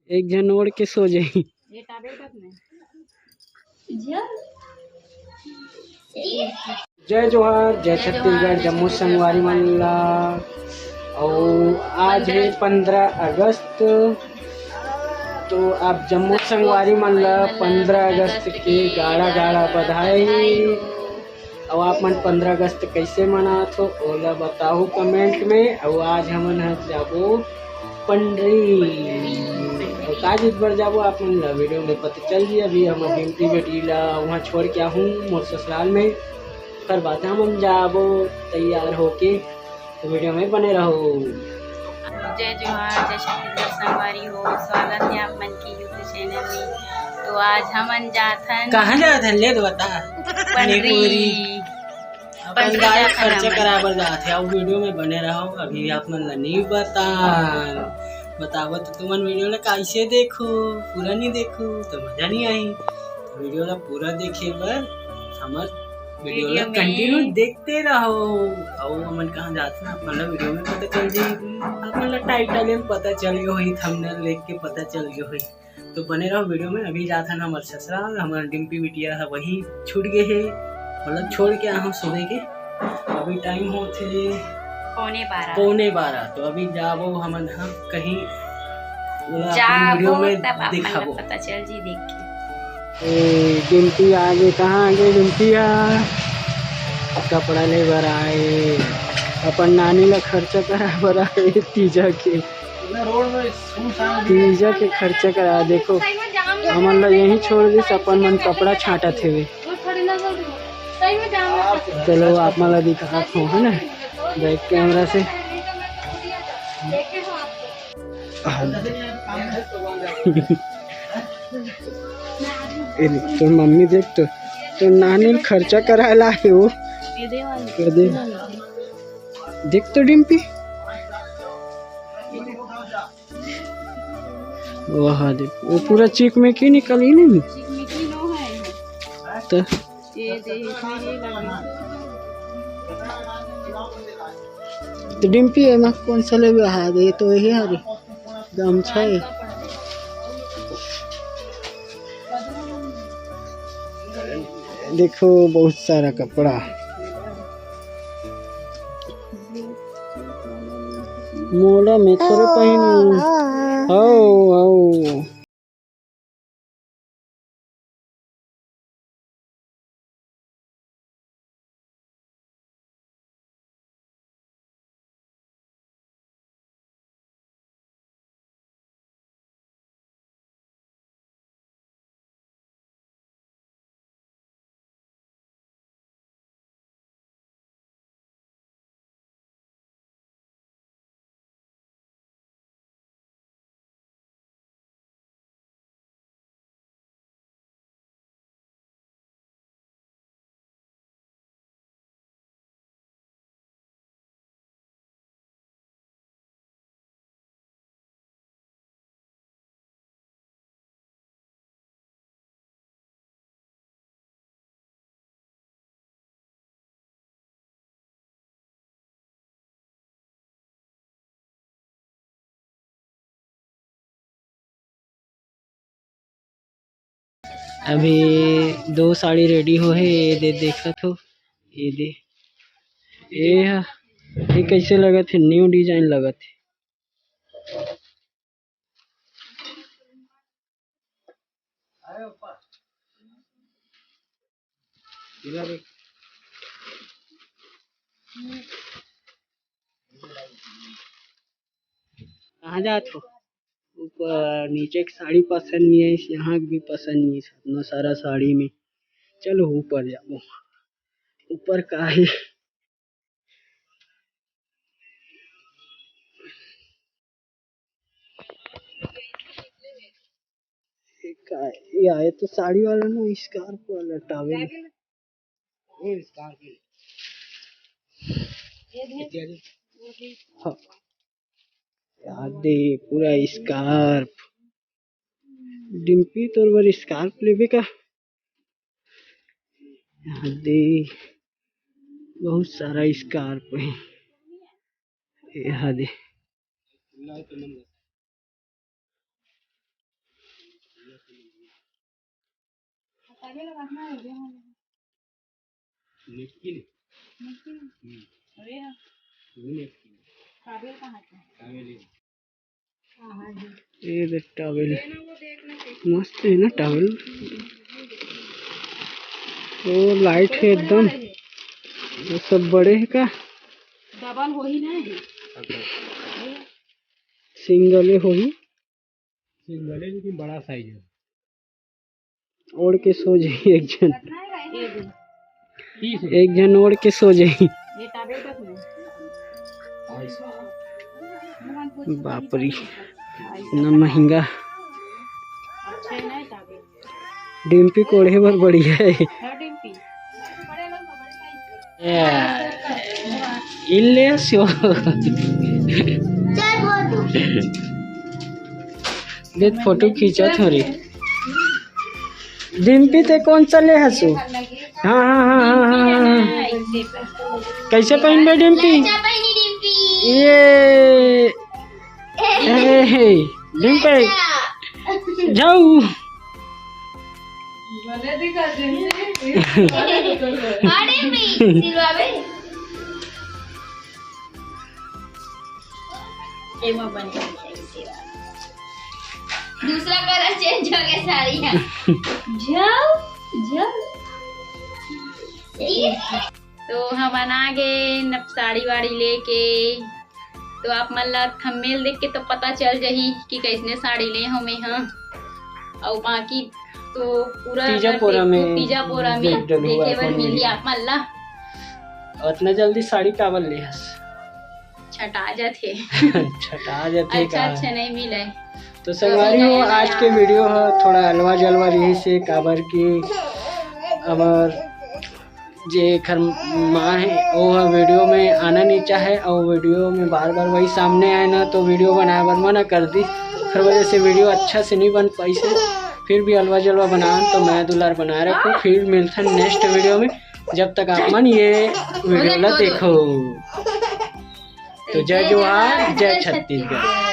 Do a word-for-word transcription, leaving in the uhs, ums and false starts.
एक झन ओढ़ के सो जाही। जय जोहार, जय छत्तीसगढ़, जम्मो संगवारी मन ला। अउ आज हे पंद्रह अगस्त, तो आप जम्मो संगवारी मन ला पंद्रह अगस्त के गाड़ा गाड़ा बधाई। अउ आप मन पंद्रह अगस्त कइसे मनात हो, ओला बताहू comment में। अउ आज हमन ह जाबो पंडरी। अउ का चीज बर जाबो, आप मन ला video में पता चल जी। अभी हम डिम्पी बेटी ला वहाँ छोड़ के आहूँ मोर ससुराल में, ओकर बाद हमन जाबो तैयार होके, तो video में बने रहो। जय जोहार, जय छत्तीसगढ़ संगवारी हो, स्वागत है आप मन के YouTube channel में। तो आज हमन जात हन कहाँ जात हन, ले तो बता। पंडरी। पंडरी। अपन पंडरी गाड़ी जात हन खर्चा हमन। कराए बर जात है, अउ video में बने रहो। अभी आप मन ला नहीं बतान, बताबो तो तुमन video ला कैसे देखो, पूरा नहीं देखो तो मजा नहीं आई। तो video ला पूरा देखे बर हमर video ला video में continue देखते रहो। अउ हमन कहाँ जात हन, आप मन ला video में पता चल जाही। आप मन ला title में पता चल गए होही, thumbnail देख के पता चल गए होही। तो बने रहो video में। अभी जात हन हमर ससुराल, हमर डिम्पी बिटिया ह वहीं छूट गए हे, मतलब छोड़ के आहूँ सुबह के। अभी time होथे पौने बारह। पौने बारह। तो अभी जाबो हमन ह कहीं, ओला अपन video में दिखाबो। पता चल जी देख के। ए, डिम्पी आगे, कहाँ आगे डिम्पी ह? कपड़ा ले बर आए, अपन नानी ला खर्चा करा बर आए तीजा के। तीजा के खर्चा करा। देखो, हमन ला यहीं छोड़ दिस, अपन मन कपड़ा छांटत हेवे। चलो, आप मन ला दिखात हो, है ना, back camera से। ए, तोर मम्मी देख तो, तोर नानी ल खर्चा कराए ला हे वो। ये दे वाली। ये दे। देख तो डिम्पी। वाह, देख, वो पूरा चिकमिकी निकली नहीं। चिकमिकी नो है। तो ये दे, इसमें ये लगा। तो डिम्पी, एमा कौन सा लेबे? हाँ, ये तो यही हरे, गमछा है। देखो, बहुत सारा कपड़ा। मोला में थोड़ा पहनू। हौ, हौ। अभी दो साड़ी ready हो हे, ये दे देखत हो, ये दे, ये ह, ये कैसे लगत हे? New design लगत हे। कहाँ जात हो? ऊपर नीचे के साड़ी पसंद नहीं है, यहाँ के भी पसंद नहीं है, इतना सारा साड़ी में। चलो ऊपर जाबो, ऊपर का है। ये का है? ये आए तो साड़ी वाला ना, scarf वाला towel। वो scarf है। ये दे। हाँ। यार दे, पूरा scarf। डिम्पी, तोर बर scarf लेबे का? यहाँ दे, बहुत सारा scarf है। यहाँ दे। Napkin है। Napkin? हम्म। अरे यार। वो napkin। Towel कहाँ का? Towel है। ये देख towel। मस्त है ना towel। वो light है एकदम। ये सब बड़े है का? Double होही ना ये। Single ही होही। Single है, लेकिन बड़ा size है। ओढ़ के सो जाही एक झन। एक झन ओढ़ के सो जाही। बाप रे, इतना महंगा। डिम्पी के ओढ़े बर बढ़िया है। ए, इल्ले सो। देख, फोटो खींचत हो रे। डिम्पी, ते कौन सा ले हसु? हाँ, हाँ, हाँ। कैसे पहनबे डिम्पी? ये, ए, हे, डिम्पी, जाऊ। अरे, मैं सिलवावे। एमा बने। दूसरा colour change हो गया साड़ी का। जाओ, जाओ। तो हमन आ गे न साड़ी वाड़ी लेके। तो आप मन ला thumbnail देख के तो पता चल जाही कि कैसने साड़ी ले हव मैं ह। अउ बाकी तो पूरा तीजा अगर पोरा देखो, में तीजा पोरा में देख डलू देखे आप बर मन मिलही मिलही। आप मन ला। अतना जल्दी साड़ी काबर ले हस? छटा जाथे। छटा जाथे अच्छा, का? अच्छा नहीं मिले। तो संगवारी हो, आज के video ह थोड़ा अलवा जलवा रहिस हे, काबर कि हमर जे एखर माँ हे, वो ह video में आना नहीं चाहे, अउ video में बार बार वही सामने आए ना, तो video बनाए बर मना कर दिस। ओखर वजह से video अच्छा से नहीं बन पाइस हे। फिर भी अलवा जलवा बनान, तो मया दुलार बनाए रखो। फिर मिलथन next video में। जब तक आप मन ये video ला देखो, तो जय जोहार, जय छत्तीसगढ़।